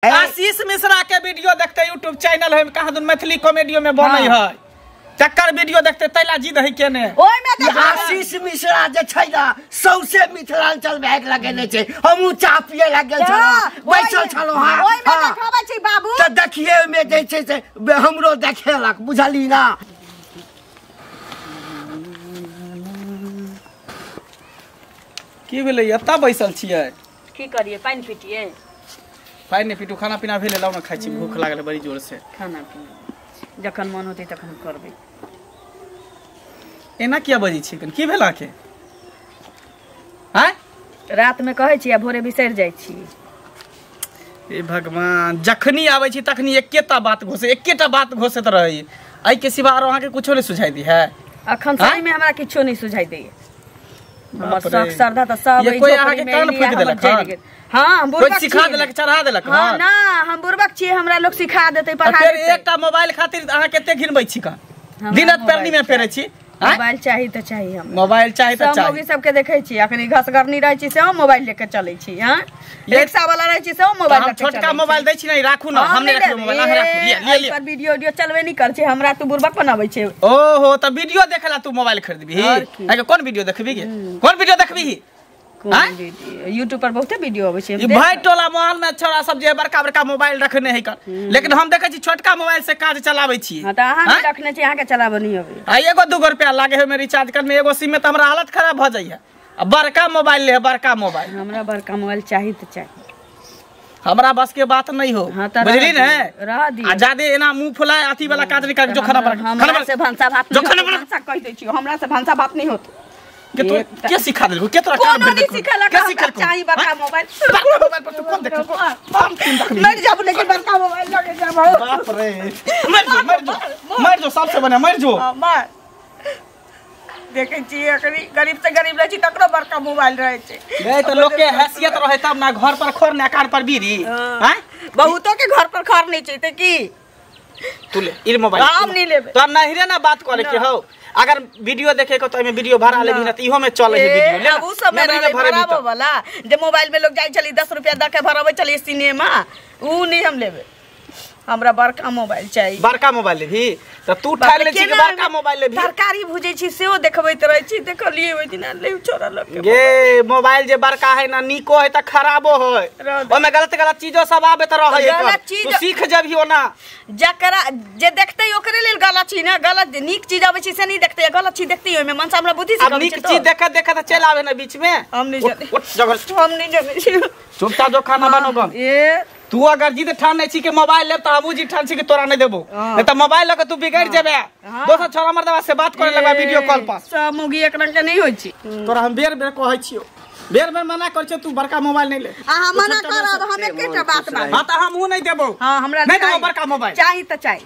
आशीष मिश्रा के वीडियो देखते YouTube channel है कहाँ दुन मैथिली कॉमेडियो में बनै है चक्कर वीडियो देखते तैला जिद है केने ओय में त आशीष मिश्रा जे छै ना सौसे मिथिलांचल बैग लगेने छै हमहु चाह पिए लागल छलो बैसल छलो। हां ओय में देखाबै छै बाबू त देखिए ओय में जे छै से हमरो देखेलक बुझली ना। की भेलै एता बैसल छियै? की करिए पानि पीटिए? पानि नहि पीटू, खाना पीना भेलै लाउ ना खाइ छी, भूख लागल बड़ी जोर से। खाना पीना जखन मन होतै तखन करबै। एना किया बजै छी? की भेल अहाँके? आँय रात में कहै छी आ भोरे बिसरि जाइ छी। हे भगवान, जखनी आबै छी तखनी एकेटा बात घोसे एकेटा बात घोसैत रहै, एहिके सिवा आरो अहाँके कुछो नहि सुझाइ दी है? अखन सही में हमरा किछो नहि सुझाइ दैये। हमर शौक श्रद्धा त सब कोई अहाँके कान फूकि देलक? हां हम बुड़बक सिखा देलक, चढ़ा देलक। हां ना हम बुड़बक छी, हमरा लोग सिखा देतै पढ़ा देतै। एकटा मोबाइल खातिर अहाँ कते घिनबै छी? का दिन रात पेरनी में पेरै छी। मोबाइल चाही त चाही, हम मोबाइल चाही त चाही। सब सबके देखै छी अखनी घसगरनी रहै छी सेहो मोबाइल लेके चलै छी। हां रिक्शा वाला रहै छी सेहो मोबाइल लेके। हम छोटका मोबाइल दै छी नै राखू ना, हम नै राखू मोबाइल, अहाँ राखू। लिअ लिअ लिअ पर वीडियो वीडियो चलबे नै कर छै, हमरा तू बुड़बक बनाबै छै। ओहो त वीडियो देखला तू मोबाइल खरीदबी? आके कोन वीडियो देखबी गे? कोन वीडियो देखबी? कोन वीडियो? यूट्यूब पर बहुते वीडियो आबै छै। ई भाई टोला मोहल में छोरा सब जे बड़का बड़का मोबाइल रखने है कर, लेकिन हम देखै छी छोटका मोबाइल से काज चलाबै छी। हां त अहाँ नहि रखने छी, अहाँ के चलाबऽ नहि अबै। आ एगो दूगो रुपया लागे है में रिचार्ज करने, एगो सिम में त हमरा हालत खराब भ जाइए। आ बड़का मोबाइल ले, बड़का मोबाइल हमरा बड़का मोबाइल चाही त चाही, हमरा बस के बात नहीं हो। बुझली ने? रह दी। आ जादे एना मुंह फुलाए अथी वाला काज नहीं कर, जो खाना बना हमरा से भनसा भात जो खाना बना कहि दै छी, हमरा से भनसा भात नहीं होत। के तो के सिखा देलको? के तोरा कान भरि देलको? के सिखा चाही बड़का मोबाइल? बड़का मोबाइल पर तू कोन देखलको? हम तीन देखली मर जाब, लेकिन बड़का मोबाइल लगे जाब। बाप रे, मर जो मर जो मर जो, सबसे बने मर जो। मर देखै छी एकरी गरीब से गरीब रहै छी तकरो बड़का मोबाइल रहै छै। गए त लोक के हैसियत रहै तब ना, घर पर खर ना कान पर बीड़ी। हां बहुतो के घर पर खर नहीं छै त की तू ले ई मोबाइल हम नहीं लेबे। तो नहिरे ना बात करे के हो, अगर वीडियो देखे के तो एमे वीडियो भरा लेबी ना त इहो में चले है वीडियो। ले अब उ समय में भराबो वाला जे मोबाइल में लोग जाय छली 10 रुपया द के भराबै छली सिनेमा, उ नहीं हम लेबे। हमरा बड़का मोबाइल चाही। बड़का मोबाइल लेबी त तू ठान ले छी के बड़का मोबाइल लेबी? तरकारी भुजै छी सेहो देखबैत रहै छी, देखलियै ओइ दिना ले छोरा लग के। गे मोबाइल जे बड़का है ना नीको है त खराबो है, ओमे गलत गलत चीजो सब आबैत रहै है, तू सीख जबही ओना। जकरा जे देखतै ओकरे लेल गलत छी ना, गलत नीक चीज आबै छी से नहीं देखतै, गलत चीज देखतै ओइमे मन से हमरा बुद्धि से। अब नीक चीज देखत देखत चल आवे ना बीच में। हम नहीं जाने, हम नहीं जाने। चुपचाप जो खाना बनो गन। ए तू अगर जिद ठान नहीं छी के मोबाइल लेब त हमहू जिद ठान छी के तोरा नहीं देबो, नहीं त मोबाइल लके तू बिगड़ जेबे। दोसर छोरा मर्दवा से बात करे लगबा वीडियो कॉल पर। सब मुगी एक रंग के नहीं होई छी। तोरा हम बेर बेर कहै छियो, बेर बेर मना कर छियो, तू बड़का मोबाइल नहीं ले। अहाँ मना करब हम एकेटा बात बात। हां त हमहू नहीं देबो। हां हमरा नहीं देबो बड़का मोबाइल चाही त चाही।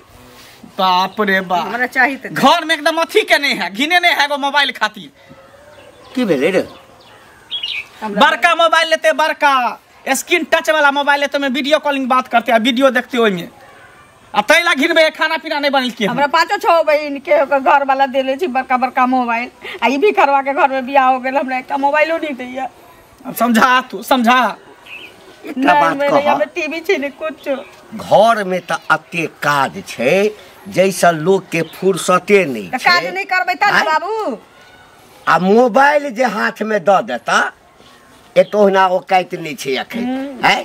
बाप रे बाप, हमरा चाही त घर में एकदम अथी के नहीं है, घिने नहीं है एगो मोबाइल खातिर। की भेलै रे? बड़का मोबाइल लेते, बड़का स्क्रीन टच वाला मोबाइल है तो मैं वीडियो कॉलिंग बात करते हैं, वीडियो देखते ओइ में। आ तैला घिनबे खाना पीना नहीं बनल के। हमरा पांचो छो बहिन के ओकर घर वाला देले छी बड़का बड़का मोबाइल, आ ई भी करवा के घर में बियाह हो गेल, हमरा एकटा मोबाइलो नहीं दैया। अब समझा तू समझा। एकटा बात कह, हम टीवी छै ने कुछ घर में त अते काज छै जैसा लोग के फुर्सते नहीं छै। काज नहीं करबै त बाबू। आ मोबाइल जे हाथ में the देता एतोहना औकात नहीं छै अखन है,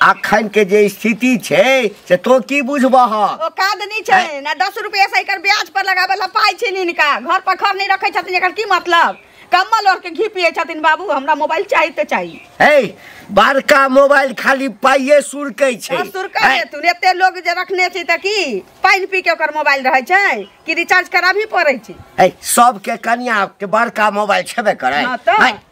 अखन के जे स्थिति छै से तो की बुझबह? औकात नहीं छै ना, 10 रुपया से एकर ब्याज पर लगाबै ला पाइ छै हिनका, घर पर खर नहीं रखै छथिन, एकर की मतलब? कम्बल और के घी पिए छथिन बाबू। हमरा मोबाइल चाही त चाही। हे बड़का मोबाइल खाली पाइए सुरकै छै। सुरकै तू एते लोग जे रखने छै त की पानि पी के ओकर मोबाइल रहै छै कि रिचार्ज कराबी पड़ै छै? हे सबके कनिया के बड़का मोबाइल छेबे करै। हां त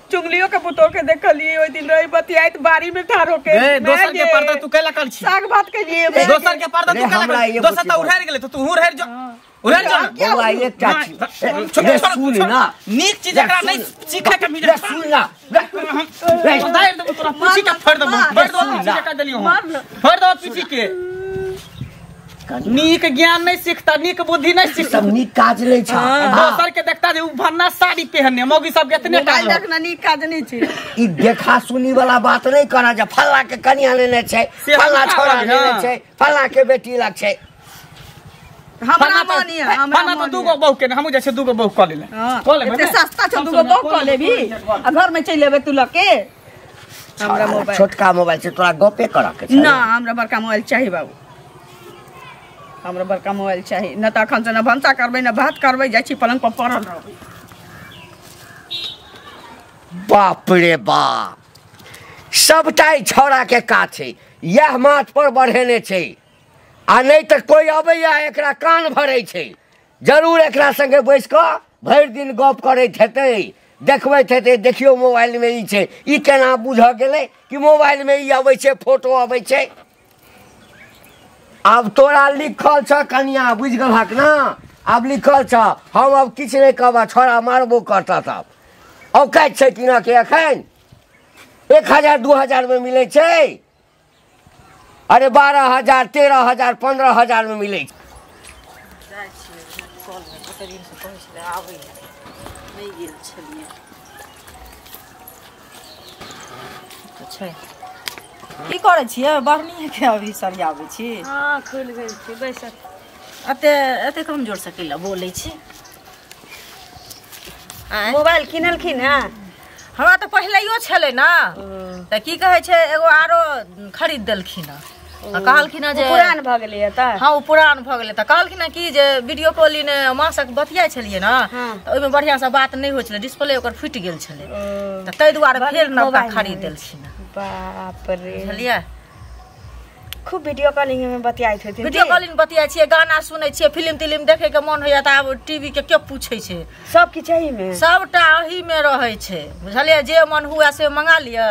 चुगलियों के पुतोह के देखलिए ओइ दिन रही बतियाइत बाड़ी में ठाड़ होके। ए दोसर के पर्दा तू कैला कर छी? साग भात के लिए दोसर के पर्दा तू कैला कर? दोसर त उड़ारि गेलै त तू उड़ारि जो, उड़ारि जो। बौआ एकटा चीज सुन ना, नीक चीज एकरा नहीं सीखे के मिले। सुन ना, दाइर देबो तोरा पीछी के फाड़ देबो, फाड़ देबो पीछी के, देलियो हम फाड़ देबो पीछी के। कनिया। नीक ज्ञान नहीं सीखता, नीक बुद्धि नहीं सीखता, सब नीक काज नहीं छ। दोसर के देखता जे उ भन्ना साड़ी पहनने मौगी सब के एतने मोबाइल देखना नीक काज नहीं छै। ई देखा सुनी वाला बात नहीं करा जे फल्ला के कनिया लेने छै, फल्ला छोरा लेने छै, फल्ला के बेटी लग छै। हमरा मानिए, हमरा तो दूगो बहू के हमहु जे छै दूगो बहू क लेले, क लेबै एते सस्ता छै दूगो बहू क लेबी आ घर में चलि लेबै तू लके। हमरा मोबाइल छोटका मोबाइल छै तोरा गपे करऽ के छै ना, हमरा बड़का मोबाइल चाही बाबू, हमरा बड़का मोबाइल चाही न त अखन से न भनसा करबै न भात करबै, जाइ छी पलंग पर पड़ल रहबै। बाप रे बाप, सबटा ई छौड़ा के काज छै, यह माथ पर बढ़ेने छै आ नहीं तो कोई अबैया एकरा कान भरै छै, जरूर एकरा संगे बैस कऽ भरि दिन गप करैत हेतै, देखबैत हेतै, देखियौ मोबाइल में ई छै, ई केना बुझऽ गेलै कि मोबाइल में ई अबै छै, फोटो अबै छै। आब तोरा लिखल छ कनिया, बुझि गेलहक ना, आब लिखल छ, हम आब किछु नहीं कहबा, छोड़ा मारबो करता तब। औकात छै कि ना के एखन 1000 2000 में मिलै छै, अरे 12000 13000 15000 में मिलै छै। की करै छियै? बढ़नी के अभी सरियाबै छी। हां खुलि गेल छी, बैसत। एते एते कमजोर से कैला बोलै छी? मोबाइल किनलखिन हँ? हमरा तऽ पहिलैयो छलै ना, तऽ की कहै छै एगो आरो खरीद देलखिन हँ, कहलखिन हँ जे पुरान भऽ गेलै तऽ। हाँ ओ पुरान भऽ गेलै तऽ कहलखिन हँ कि जे वीडियो कॉलिंग माँ से बतियाइ छलियै ना तऽ ओहिमे बढ़िआँ से बात नहि होइ छलै, डिस्प्ले ओकर फुटि गेल छलै, तऽ ताहि दुआरे फेर नवका खरीद देलखिन हँ। बाप रे, बुझलियै? खूब वीडियो कॉलिंग में बतियाइत हेथिन। वीडियो कॉलिंग बतियाइ छियै, गाना सुनै छियै, फिल्म तिलिम देखे के मन होइया तऽ आब टीवी के के पूछै छै, सब किछु एही में, सबटा एही में रहै छै, बुझलियै? जे मन हुए से मंगा लिअ,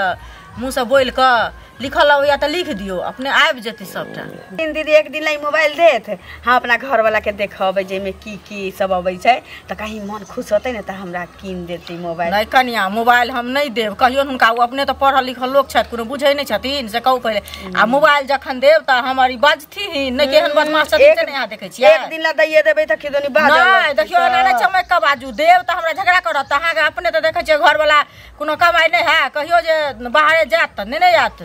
मुँह से बोलि कऽ लिखल अबैया तऽ लिख दियौ, अपने आबि जेतै सबटा। दिन दीदी एक दिन ला मोबाइल देत, हम अपना घर वाला के देखबै जाहिमे की की सब अबै छै, तऽ कहीं मन खुश होतै ने तऽ हमरा कीन देतै मोबाइल। नहि कनिया, मोबाइल हम नहि देब, कहियो हुनका, ओ अपने तऽ पढ़ल लिखल लोक छथि, कोनो बुझै नहि छथिन, से कहू पहिले। आ मोबाइल जखन देब तऽ हमर ई बजथिन नहि, केहन बदमाश छथिन से नहि अहाँ देखै छियै। एक दिन ला दैये देबै तऽ खिदोनी बाजऽ नहि, देखियौ एना नहि चमकि कऽ बाजू, देब तऽ हमरा झगड़ा करत। तऽ अहाँके अपने तऽ देखै छियै घरवला कोनो कमाइ नहि है, कहियो जे बाहरे जायत तऽ नहि ने आयत।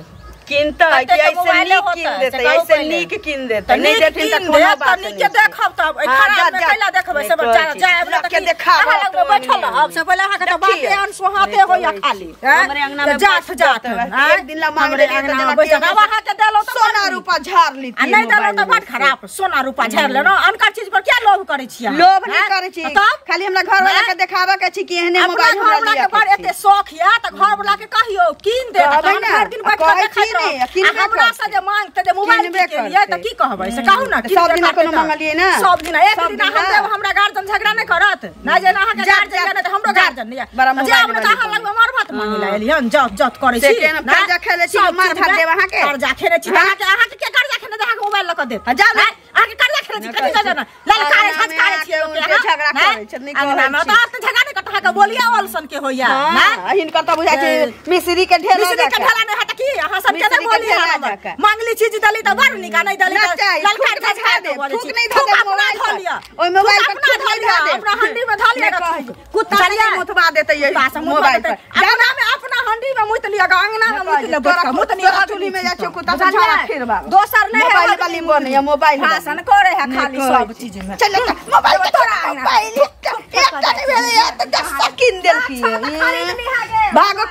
किनतै कि ऐसे नीक किन देतै, ऐसे नीक किन देतै, नहि देथिन तऽ कोनो बात नहि। नीक देखब तब, एहि खराब मे कैला देखबै से बच्चा जायब ने तऽ के देखाब, अहाँ लग मे बैठल रहब से पहिले अहाँके तऽ बाते अनसोहाते होइया खाली। हमरे अंगना मे जात जात एक दिन ला मांग लेलियै तऽ जेना बैठल रहब, अहाँके देलहुँ तऽ सोना रूपा झाड़ लीतियै, आ नहि देलहुँ तऽ बड खराब, सोना रूपा झाड़ लेलहुँ। अनकर चीज पर किया लोभ करै छियै? लोभ नहि करै छी, खाली हमरा घर वाला के देखाबऽ के छी कि एहने मोबाइल हमरा लिअ के बड़ एते शौख या तऽ घर वाला के कहियौ कीन देत, तहन भरि दिन बैठ कऽ देखैत रहब। हमरा से जे मांगते जे मोबाइल के लिए तऽ की कहबै से कहू ना? सब दिना कोनो मंगलियै ना, सब दिना एक दिन हम देब, हमरा गार्जियन झगड़ा नहि करत ना, जे अहाँ के गार्जियन नहि तऽ हमरो गार्जियन नहि जे आब ने अहाँ लग मार भात मांगे ला एलियन, जत जत करै छी से केना कर्जा खेले छी, मार भात देब अहाँ के? कर्जा खेने छी अहाँ के, अहाँ के के कर्जा खेने जे अहाँ के मोबाइल ल कऽ देत? जाउ ने अहाँ के कर्जा खेने छी, कथि जाउ ना ललकारे झटकारे छी लोक के, झगड़ा करै छै नहि अंगना मे तऽ झगड़ा नहि करत, अहाँ के बोलिया ऑलसन के होइया ना, हिनकर तऽ बुझाइ छै मिश्री के ढेला, मिश्री के ढेला नहि हत की अहाँ सब के नहि बोली, मांगली चीज देली तऽ बड़ नीक, नहि देली तऽ ललकार झटका दे, थूक नहि धऽ दे मोबाइल पर, ओइ मोबाइल पर थूक नहि धऽ दे, अपना हंडी में धऽ लिअ, कुत्ता से मुतबा देतै यही मोबाइल पर, अंगना में अपना हंडी में मुत लिअ, अंगना में मुत लिअ, तोरा मुत नहीं चुली में जाइ छौ कुत्ता से झाड़ा फिरबा, दोसर नहि मोबाइल वाली बन या मोबाइल भाषण करे है खाली सब चीज में। चल मोबाइल तोरा मोबाइल एकटा नहि भेलै या तऽ 10 कीन देलकी, भागो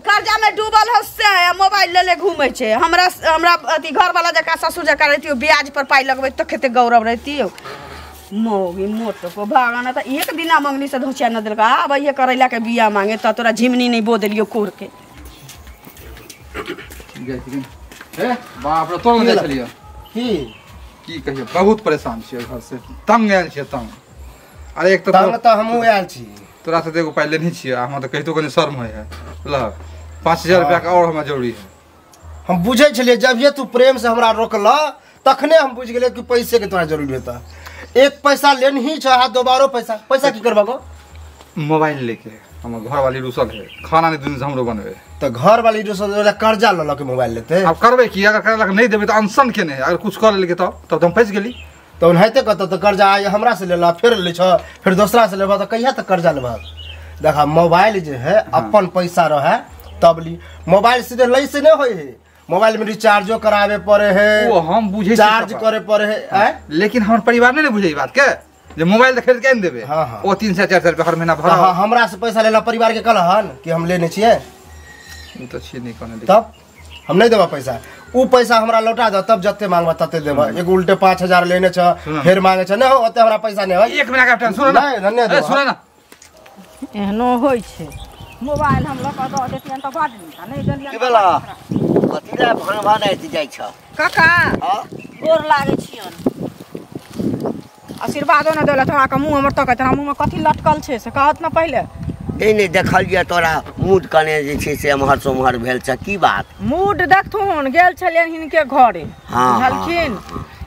कर्जा में डूबल हो से मोबाइल ले ले घूमै छै। हमरा हमरा अथी घर वाला जकाँ ससुर जकाँ रहितियौ, ब्याज पर पाइ लगबै तऽ कते गौरव रहितियौ। मोगी मोट को भागना तऽ एक दिना मंगनी से धोचिया न देलक, आब ये करैला के बिया मांगे तऽ तोरा झिमनी नहीं बो देलियौ कोर के। ए बाप रे, तोरा जाइ छलियै की की कहियो, बहुत परेशान छियै घर से, तंग आयल छियै तंग। अरे एक तऽ तंग तऽ हमहूँ आयल छी, तोरा से एगो पाइ लेने छियै, हमरा तऽ कहितो कनि शर्म होइ है, बुझलहक? 5000 रुपया के और हमरा जरूरी है। हम बुझै छलियै जभिये तू प्रेम से हमरा रोकलह तखने हम बुझि गेलियै कि पैसे के तोरा जरूरी हेतह। एक पैसा लेनही छ, दोबारो पैसा, पैसा की करबा गो? मोबाइल लेके। हमर घर वाली रुसल है खाना नहीं दिन से हमरो बनबे त घर वाली रुसल वाला कर्जा ल ल के मोबाइल लेते अब करबे की अगर करलक नहीं देबे त अनशन केने अगर कुछ कर लेलके तब तब हम फंस गेली त ओनाहिते कहत त कर्जा आइ हमरा से लेला फिर ले छ फिर दोसरा से लेबा त कहिया तक कर्जा लेबा देखा मोबाइल जे है अपन पैसा रहे तब ली मोबाइल सीधे लै से नहीं होय है मोबाइल में रिचार्जो करावे पड़े है वो हम बुझे चार्ज करे पड़े है लेकिन हमर परिवार नहीं बुझे ई बात के जे मोबाइल त खरीद के आनि देबे ओ 300 400 रुपया हर महीना भरा हां हमरा से पैसा लेला परिवार के कहलन कि हम लेने छिए उ त छी नहीं कहने तब हम नहीं देबा पैसा उ पैसा हमरा लौटा दे तब जते मांगबा तते देबा एगो उल्टे 5000 लेने छ फिर मांगे छ नहीं हो ओते हमरा पैसा नहीं है एक महीना का टाइम सुन ना नहीं नहीं सुन ना एहनो होय छै मोबाइल हम लऽ कऽ दऽ देतियन तऽ बड नीक नहीं देलियन की भेला कथी ला भनभनाइत जाइ छ काका गोर लागै छियन आशीर्वादो न देलत हमरा के मुँह हमर तकैत हमरा मुँह में कथी लटकल छै से कहत न पहिले नहीं नहीं देखलियै तोरा मूड कने जे छै से एम्हर से ओम्हर भेल छ की बात मूड देखथुन गेल छलियन हिनके घरे बुझलखिन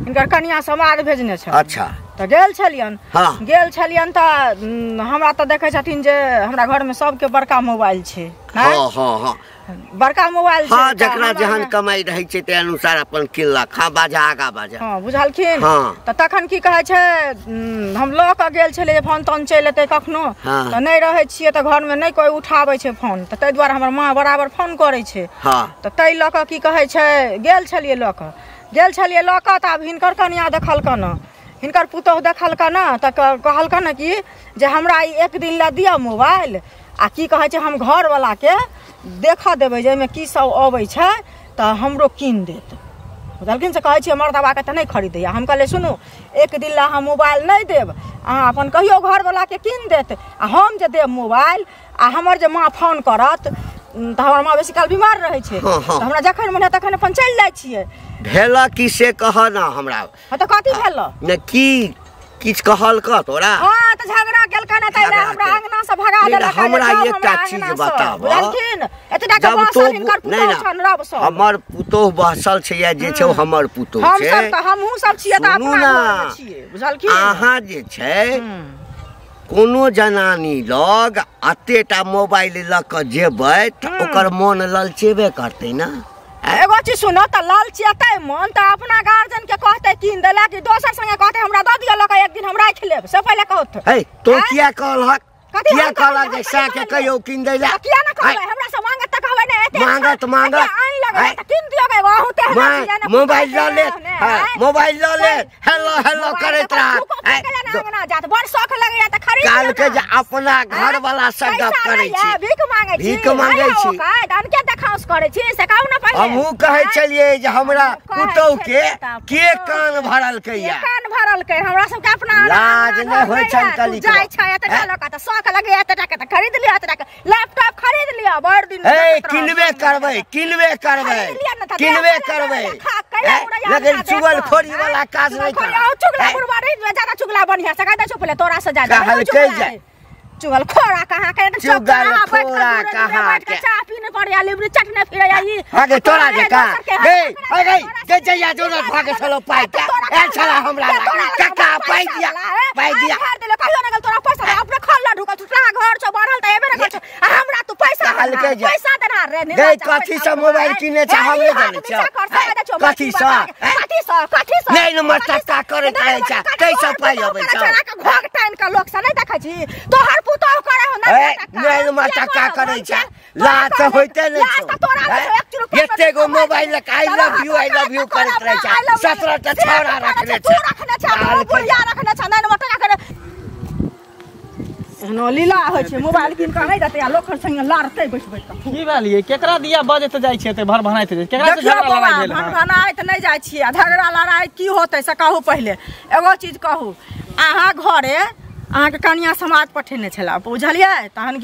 हिनकर कनिया समाज भेजने छ अच्छा तऽ गेल छलियन हाँ। गेल छलियन तऽ हमरा तऽ देखै छथिन जे हमरा घर में सबके बड़का मोबाइल छै हां हां हां बड़का मोबाइल छै हां जकरा जहन कमाई रहै छै ते अनुसार अपन किनलक हां बाजा आगा बाजा हां बुझलखिन हाँ। तऽ तखन की कहै छै हम लऽ कऽ गेल छलियै जे फोन तोन चलि एतै कखनो हाँ। तऽ नहि रहै छियै तऽ घर में नहि कोइ उठाबै छै फोन तऽ ताहि दुआरे हमर माँ बराबर फोन करै छै हां तऽ ताहि लऽ कऽ की कहै छै गेल छलियै लऽ कऽ गेल छलियै लऽ कऽ तऽ आब हिनकर कनिया देखलकन हिनकर पुतोहु देखलकन तऽ कहलकन कि जे हमरा ई एक दिन लए दिअ मोबाइल आ की कहै छै हम घरवलाके देखऽ देबै जे एहिमे की सब अबै छै तऽ हमरो कीन देत बुझलखिन से कहै छियै मर्दबाके तऽ नहि खरीदैए हम कहलियै सुनू एक दिन लए हम मोबाइल नहि देब अहाँ अपन कहियो घरवलाके कीन देत आ हम जे देब मोबाइल आ हमर जे माँ फोन करत तऽ हमर माँ बेसी काल बीमार रहै छै तऽ हमरा जखन मन हैत तखन अपन चलि जाइ छियै भेल की से कह ना हमरा हँ तऽ कथी भेल ने की किछ कहलक तोरा हां तऽ झगड़ा केलकन त हमरा अंगना से भगा देलक हमरा एकटा चीज बताब बुझलखिन एतटा के बसल हिनकर पुतोह छन रब सब हमर पुतोह बसल छै या जे छै हमर पुतोह छै हम सब तऽ हमहूँ सब छियै तऽ अपना घर में छियै बुझलखिन अहाँ जे छै कोनो जनानी लग अतेटा मोबाइल लऽ कऽ जेबै तऽ ओकर मन ललचेबे करतै ना एगो चीज सुनो तऽ ललचेतै मन तऽ अपना गार्जियन के कहतै कीन देला कि दोसर संगे कहतै हमरा दऽ दिअ लऽ कऽ एक दिन हम राखि लेब से पहिले कहत हे तो किया कहलहक किया कहलक जे सएह के कहियो कीन दै ला किया ना कहबै हमरा से मांगत तऽ कहबै ने एते मांगत मांगत आनि लगै तऽ कीन दिअ गे अहूँ तेहने छियै ने मोबाइल लऽ ले मोबाइल लऽ ले हेलो हेलो करैत रह अंगना जात बड़ शौख लगैया तऽ खरीद काल के जे अपना घर वाला से गप करै छी भीख मांगै छी भीख मांगै छी अनके देखाउस करै छी से कहू ना पहिले हमहूँ कहै छलियै जे हमरा पुतोह के कान भरलकै या कान भरलकै हमरा सबके अपना लाज नहि होइ छन कली जाइ छै एतटा लऽ कऽ तऽ शौख लगैया एतटा के तऽ खरीद लिअ एतटा के लैपटॉप खरीद लिअ बड़ दिन ए किनबे करबै किनबे करबै किनबे करबै लेकिन चुगल खोरी वाला काज नहि करब चुगला बुढ़वा नहीं ज्यादा चुगला बढ़िया से कहै चुप ले तोरा से ज्यादा कहलकै जे चुगल खोरा कहाँ के चुगल खोरा कहाँ के चाह पीने पड़े लिबरी चटने फिरे ई आगे तोरा जे का ए अरे जे जइया जोना भागे छलो पाइ के ए छला हमरा काका पाइ दिया पाइ दिया घर देले कहियो न गेल तोरा पैसा अपने खल्ला ढुकल छौ तोरा घर छौ बढ़ल त एबे न कर छौ आ हमरा तू पैसा कहलकै जे पैसा देना रे गई कथी से मोबाइल किने छ हम नहि जानै छौ कथी से कथी से कथी से नहीं नंबर टक्का करैत रहै छ कैसे पाइ अबै छ घोघ टाइन के लोक से नहीं देखै छी तोहर पुतोह करे हो नहीं नंबर टक्का करै छ लाज होइते नै छौ एते गो मोबाइल लक I love you करैत रहै छ 17 टा छौड़ा रखने छ तू रखने छ बुढ़िया रखने छ नहीं नंबर टक्का करे एहनो लीला होइ छै मोबाइल कीन कऽ नहि देतै आ लोक संगे लड़तै बैठ बैठ कऽ की भेलियै केकरा दिया बजैत जाइ छियै ते भर भनाइत जाइ केकरा से झगड़ा लड़ाइ भेल भनभनाइत नहि जाइ छियै झगड़ा लड़ाइ की होतै से कहू पहिले एगो चीज कहू अहाँ घरे अहाँके कनिया समाज पठेने छलै बुझलियै तहन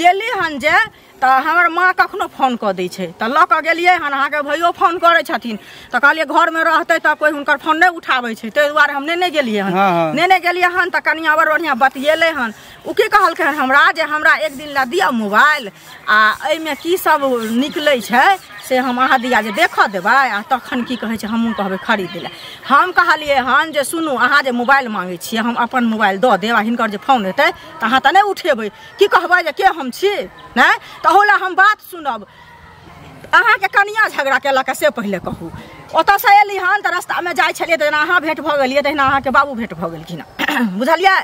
गेली हन जे तऽ हमर माँ कखनो फोन कऽ दै छै तऽ लऽ कऽ गेलियै हन अहाँके भैयो फोन करै छथिन तऽ कहलियै घरमे रहतै तऽ कोइ हुनकर फोन नहि उठाबै छै ताहि दुआरे हम नहि गेलियै हन नहि गेलियै हन तऽ कनिया बड़ बढ़िआँ बतियेलै हन ओ की कहलकै हन हमरा जे हमरा एक दिन लए दिअ मोबाइल आ एहिमे की सब निकलै छै से हम अहाँ दिया जे देखऽ देबै आ तखन की कहै छै हमहूँ कहबै खरीद लए। हम कहलियै हन जे सुनू अहाँ जे मोबाइल मांगै छियै हम अपन मोबाइल दऽ देब आ हिनकर जे फोन हेतै तऽ अहाँ तऽ नहि उठेबै, की कहबै जे के हम छी नहि, तहू लए हम बात सुनब। अहाँके कनिया झगड़ा केलक से पहिले कहू। ओतऽसँ एली हन तऽ रास्तामे जाइ छलियै तऽ जेना अहाँ भेँट भऽ गेलियै तहिना अहाँके बाबू भेँट भऽ गेलखिन, बुझलियै।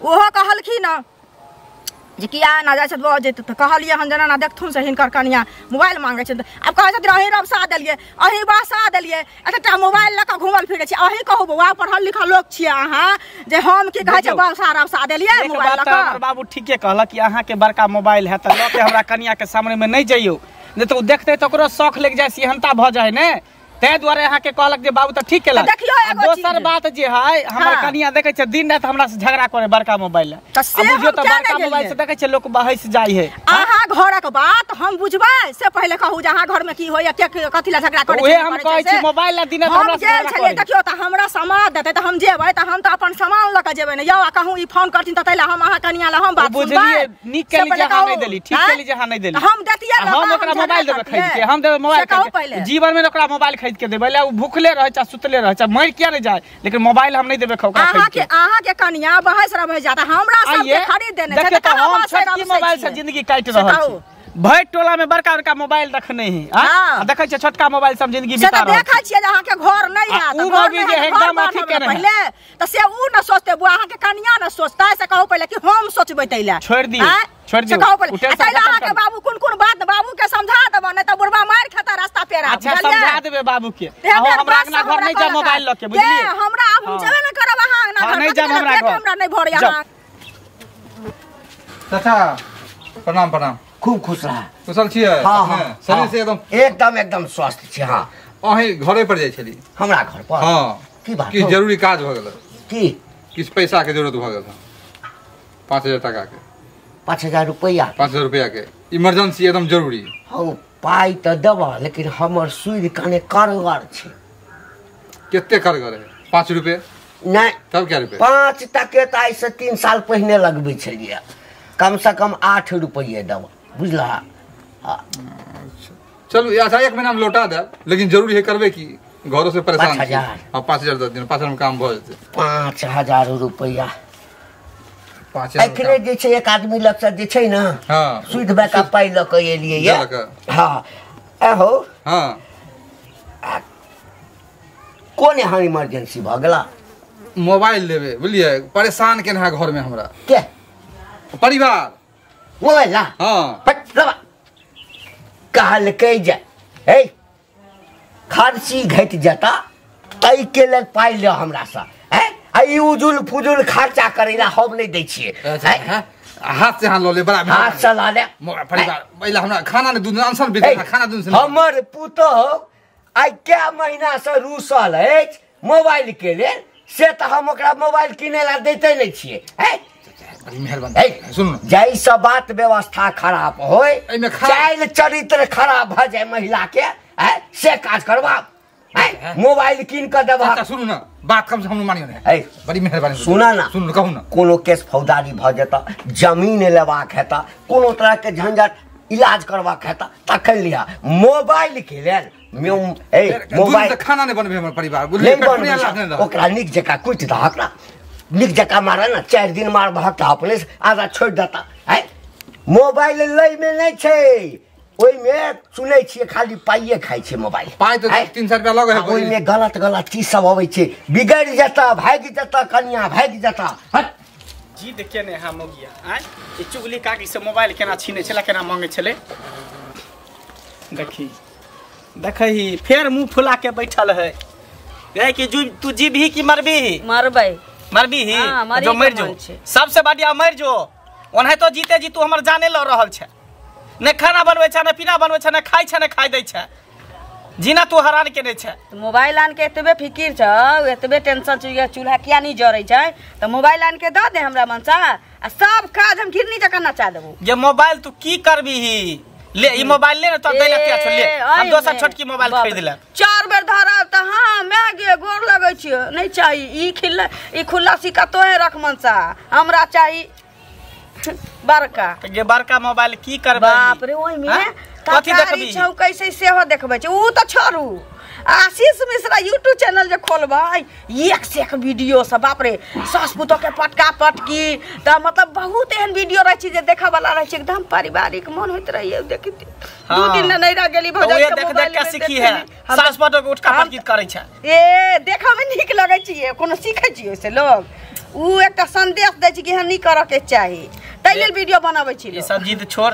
ओहो कहलखिन जे किया एना जाइ छथि बजैत, तऽ कहलियै हन जेना देखथुन से हिनकर कनिया मोबाइल मांगै छथि। आब कहै छथिन अहीं रबसा देलियै अहीं बसा देलियै, एतेटा मोबाइल लऽ कऽ घूमल फिरै छी। अहीं कहू बौआ, पढ़ल लिखल लोक छियै अहाँ, जे हम की कहै छै बसा रबसा देलियै मोबाइल लऽ कऽ। बाबू ठीके कहलक कि अहाँके बड़का मोबाइल है तऽ लऽ के हमरा कनिया के सामने में नहि जइयौ, नहि तऽ ओ देखतै तऽ ओकरो शौख लागि जाइ, सिहनता भऽ जाइ ने, ताहि दुआरे अहाँके कहलक जे बाबू तऽ ठीक केलक। दोसर बात जे है हमर कनिया देखै छै दिन राति हमरा से झगड़ा करे बड़का मोबाइल लए, बुझियौ तऽ बड़का मोबाइल से देखै छै लोक बहस जाइ है। अहाँ घरक बात हम बुझबै से पहिले कहू जे अहाँ घरमे की होइया, के कथी लए झगड़ा करै छै। उहे हम कहै छी मोबाइल लए दिन राति हमरा से झगड़ा करै। देखियौ तऽ हमरा सामान देतै तऽ हम जेबै, तऽ हम तऽ अपन सामान लऽ कऽ जेबै ने यौ। आ कहूँ ई फोन करथिन तऽ ताहि लए हम अहाँ कनिया लए हम बात सुनबै। बुझलियै, नीक केली जे अहाँ नहि देली, ठीक केली जे अहाँ नहि देली। हम देतियै, हम ओकरा मोबाइल देबै खरीद के, हम देबै मोबाइल खरीद के। जीवन में ओकरा मोबाइल खरीद के देबै, ओ भूखले रहै चाहे सुतले रहै चाहे मरि किया नहि जाय, लेकिन मोबाइल हम नहि देबै ओकरा खरीद के। अहाँ के कनिया बहस रह जाता, हमरा सब के खरीद देने छै तऽ हम छोटकी मोबाइल से जिंदगी काटि रहल छी। भरि टोला में बड़का बड़का मोबाइल रखने है, आ देखै छियै छोटका मोबाइल से हम जिंदगी बिता रहल छी। देखै छियै जे अहाँ के घर नहि है, उ मौगी जे एकदम अथी केने पहिले तऽ से उ न सोचते बुआ, अहाँ के कनिया न सोचता, से कहू पहिले कि हम सोचबै तै लए। छोड़ि दियौ, छोड़ि दियौ, कहू पहिले तै लए अहाँ के बाबू कोन कोन बात बाबू के समझा देब, नहि तऽ बुढ़बा मारि खेता रास्ता पेरा। अच्छा समझा देबै बाबू के, हमरा अंगना घर नहि जा मोबाइल लऽ के, बुझलियै। हमरा आब हम जेबे न करब अहाँ अंगना घर, नहि जाब हमरा घर, हमरा नहि भरैया अहाँ। चाचा प्रणाम प्रणाम। खूब खुश रहा। कुशल छियै? हाँ हाँ, शरीर से एकदम एकदम एकदम स्वस्थ छी। हाँ, अहीं घरे पर जाइ छली? हमरा घर पर? हाँ। की बात? किछु जरूरी काज भऽ गेल। की? किछु पैसा के जरूरत भऽ गेल, 5000 टाका के। 5000 रुपैआ? 5000 रुपैआ के इमरजेंसी, एकदम जरूरी। हौ पाइ तऽ देबह, लेकिन हमर सूद कने करगर छै। कते करगर है? 5 रुपये? नहि। तब क्या रुपये? 5 टके तऽ आइसँ 3 साल पहिने लगबै छलियै, कम से कम 8 रुपये देबह, बुझला। चलू अच्छा 1 महीना में लौटा देब, लेकिन जरूरी है करबे की, घरों से परेशान। 5000? हाँ 5000 दऽ दियौ, 5000 में काम भऽ जेतै। 5000 रुपैआ एखने जे छै एक आदमी लगसँ जे छै ने, सुधि बैका पाइ लऽ कऽ एलियै ये। हाँ एहो। हाँ कोन एहन इमरजेंसी भऽ गेला? मोबाइल लेबै बुझलियै, परेशान केने है घर में हमरा के परिवार। मोबाइल ला? हाँ। कहलकै जे हे खर्ची घटि जेता ताहिके लेल पाइ ले हमरासँ, आ ई उजुल फुजुल खर्चा करै ला हम नहि दै छियै। हाथ से हाथ लऽ ले, बड़ा हाथ से लऽ ले परिवार। पहिले हमरा खाना नहि दूध अनसन बेटी खाना दूध। हमर पुतोहु आइ कए महीनासँ रूसल अछि मोबाइल के लेल, से तऽ हम ओकरा मोबाइल किनै ला दैते नहि छियै। जाहिसँ बात व्यवस्था खराब होय, चालि चरित्र खराब भऽ जाय महिला के, से काज करबा मोबाइल कीन कऽ देबा। सुनू ने बात, कम से कम मानियो ने, बड़ी मेहरबानी। सुना ना, सुनू कहू ना, कोनो केस फौजदारी भऽ जेता, जमीन लेबाक हेता, कोनो तरह के झंझट इलाज करबाक हेता तखन लिहा। मोबाइल के लेल मोबाइल खाना नहि बनबै हमर परिवार, बुझलियै। ओकरा नीक जकाँ कुटि दहक ना, नीक जकाँ मारऽ ने, 4 दिन मारबहक तऽ अपने आधा छोड़ि देता। मोबाइल लैमे नहि छै, ओहिमे सुनै छियै खाली पाइए खाइ छै मोबाइल। पाइ तऽ 300 रुपया लगै है। ओहिमे गलत गलत चीज सब अबै छै, बिगड़ि जेता, भागि जेता, कनिया भागि जेता। जिद केने है मौगिया, आँय ई चुगली काकी से मोबाइल केना छीनै छलै, केना मांगै छलै। देखी देखही फेर मुँह फुला के बैठल है। कि तू जीबही कि मरबी? मरबै। मरबी ही जो मरि जो, सबसे बढ़िया मरि जो। ओनाहितो जीते जी तू हमर जाने लऽ रहल छै, ने खाना बनबै छै, ने पीना बनबै छै, ने खाइ छै, ने खाइ दै छै, जीना तू हरान केने छै। मोबाइल आन के एतबे फिकिर छौ, एतबे टेंशन छौ, चूल्हा किया नहीं जरै छै, तऽ मोबाइल आन के दऽ दे हमरा मनसा, आ सब काज हम घिरनी जकाँ नचा देबौ। जे मोबाइल तू की करबीही? ले ई मोबाइल ले ने तो दै लए छो, ले हम दोसर छोटकी मोबाइल खरीद ले। 4 बेर धरब तऽ हाँ मैं गे गोर लगै छियो, नहीं चाही ई खिल्ला, ई खुल्ला सिक्का तोहे रख मनसा, हमरा चाही बड़का। जे बड़का मोबाइल की करबै? बाप रे, ओहिमे कथी देखबी छौकै छै सेहो देखबै छै। उ त छोड़ू, आशीष मिश्रा यूट्यूब चैनल जे खोलबै एक से एक वीडियो सब, बाप रे, सास पुतोह के पटका पटकी, त मतलब बहुत एहन वीडियो रहै छै जे देखै वाला रहै छै, एकदम पारिवारिक मन होइत रहै देखिते। 2 दिन नैरा गेली भौजाई के देख देख के सीखी है, सास पुतोह के उठका पटकी करै छै। ए देखै में नीक लगै छै, कोनो सीखै छै ओइसे लोग, उ एकटा संदेश दै छै कि हँ नी करऽ के चाही, ताहि लेल वीडियो बनाबै छी। ई सब जिद छोड़,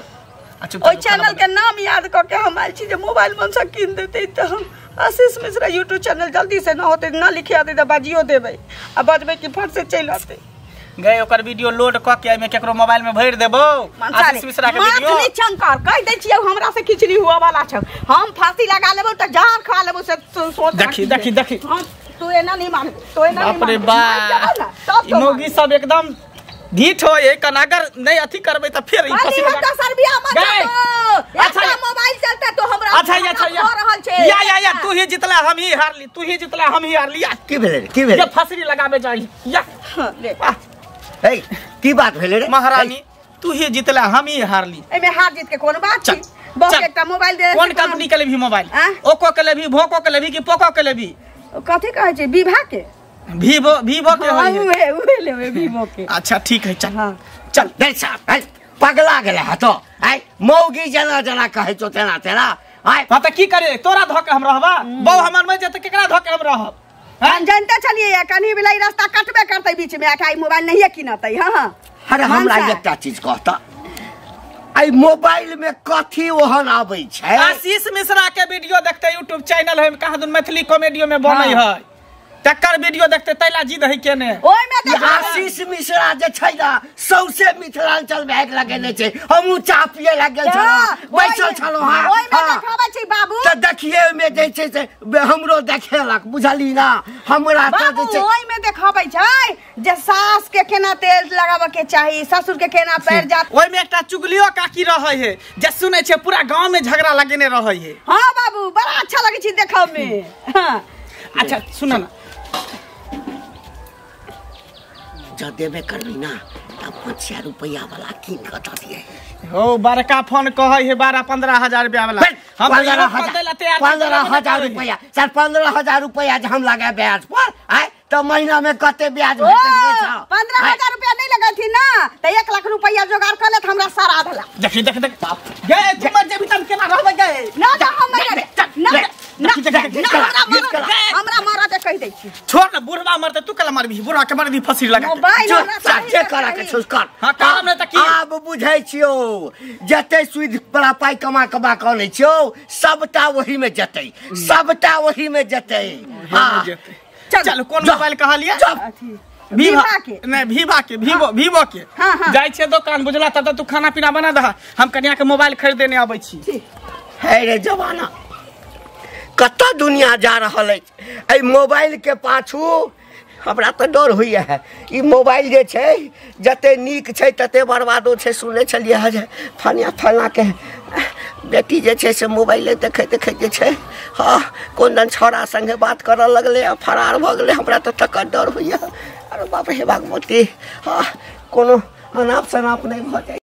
ओहि चैनल के नाम याद कऽ के हम आयल छी जे मोबाइल मन से कीन देतै तऽ हम आशीष मिश्रा यूट्यूब चैनल जल्दी से न होतै, न लिखे आते तऽ बाजियो देबै आ बजबै कि फट से चलि अतै। गए ओकर वीडियो लोड कऽ के एहिमे केकरो मोबाइल में भरि देबौ आशीष मिश्रा के वीडियो। माथ चंकर कहि दै छियौ, हमरा से खिचड़ी हुआ वाला छौ, हम फांसी लगा लेबौ तऽ जहर खा लेबौ से सोच। देखी देखी देखी, तू एना नहीं मान, तो एना नहीं बाप रे बाप, ई मौगी सब एकदम ढीठ हो, एक अगर नहीं अथी करबे त फेर ई फंसी लगा। दोसर बियाह मत करो, अच्छा मोबाइल चलते तो हमरा। अच्छा अच्छा या या या तू ही जितला हम ही हारली, तू ही जितला हम ही हारली। की भेलै की भेलै? ये फसरी लगाबे जाई या ले। ए की बात भेलै रे महारानी? तू ही जितला हम ही हारली, एमे हार जीत के कोन बात छै? बहुत एकटा मोबाइल दे। कोन कंपनी के लेबी मोबाइल? ओको के लेबी, भोको के लेबी कि पोको के लेबी? कथि कहै छै विभा के? वीवो, वीवो के होई है, उहे लेबे वीवो के। अच्छा ठीक है, चल हां चल। दे साहब पगला गेला ह तो आइ मौगी जना जना कहै छौ तेना तेना। आइ हां त की करे, तोरा धक हम रहबा, बौ हमर में जेते केकरा धक हम रहब? हम जानते छलियै कनी बिलाई रास्ता कटबे करतै बीच में, आइ मोबाइल नहीं किनतै। हां हां अरे हमरा एकटा चीज कहता, आई मोबाइल में कथी ओहन आबै छै? आशीष मिश्रा के वीडियो देखते यूट्यूब चैनल है, कहाँ दुन मैथिली कॉमेडियो में बनै है, तकर वीडियो देखते तैला जिद है केने। ओय में त आशीष मिश्रा जे छै ना सौसे मिथिलांचल में आगि लगेने छै, हमहु चाह पिए लागल छलौ, बैसल छलौ। हां ओय में देखाबै छै बाबू, त देखिए ओय में जे छै से हमरो देखेलक, बुझली ना? हमरा त जे छै ओय में देखाबै छै जे सास के केना तेल लगाबे के चाही, ससुर के केना पैर जात। ओय में एकटा चुगलियो काकी रहै है जे सुनै छै पूरा गांव में झगड़ा लगेने रहै है। हां बाबू बड़ा अच्छा लगै छै देखै में। हां अच्छा सुन ना, जब देबे करबी ना तब 5000 रुपया वाला कीन के दऽ दिए। हो बड़का फोन कहै है 12-15 हजार रुपया वाला, हम 15,000 रुपया सर, 15,000 रुपया जे हम लगाए ब्याज पर आय त महीना में कते ब्याज भेटै छै? 15,000 रुपया नहीं लगैथि ना त 1 लाख रुपया जोगाड़ कर लेत हमरा सारा धला। देखी देख देख बाप गे, तुम जे भी तम केना रहबै गे? ना ना हम नहीं ना ना हमरा मारा के कहि दै छी। छोड़ ना, बुढ़वा मरते तू कला मारबी, बुढ़वा के मारबी फंसी लगा मोबाइल हमरा जे करा के छुस कर। हां काम नै त की आब बुझै छियौ, जते सुध बड़ा पाई कमा कमा के अनै छियौ सबटा ओही में जतै, सबटा ओही में जतै। हां चल कोन मोबाइल कहलियै? विभा के नहीं, विभा के, वीवो, वीवो के। हां जाइ छै दुकान बुझला, तब तू खाना पीना बना दह, हम कनिया के मोबाइल खरीदेने आबै छी। हे रे जमाना, कतऽ दुनिया जा रहल अछि। एहि मोबाइल के पाछू हमरा तऽ डर होइए। ई मोबाइल जे छै जते नीक छै तते बर्बादो छै। सुनै छलियै हँ जे फनिया फलना के बेटी जे छै से मोबाइले देखैत देखैत जे छै हँ कोन दन छौड़ा सङ्गे बात करऽ लगलै आ फरार भऽ गेलै। हमरा तऽ तकर डर होइए। अरे बाप हे भगवती, हँ कोनो अनाप शनाप नहि भऽ जाइ।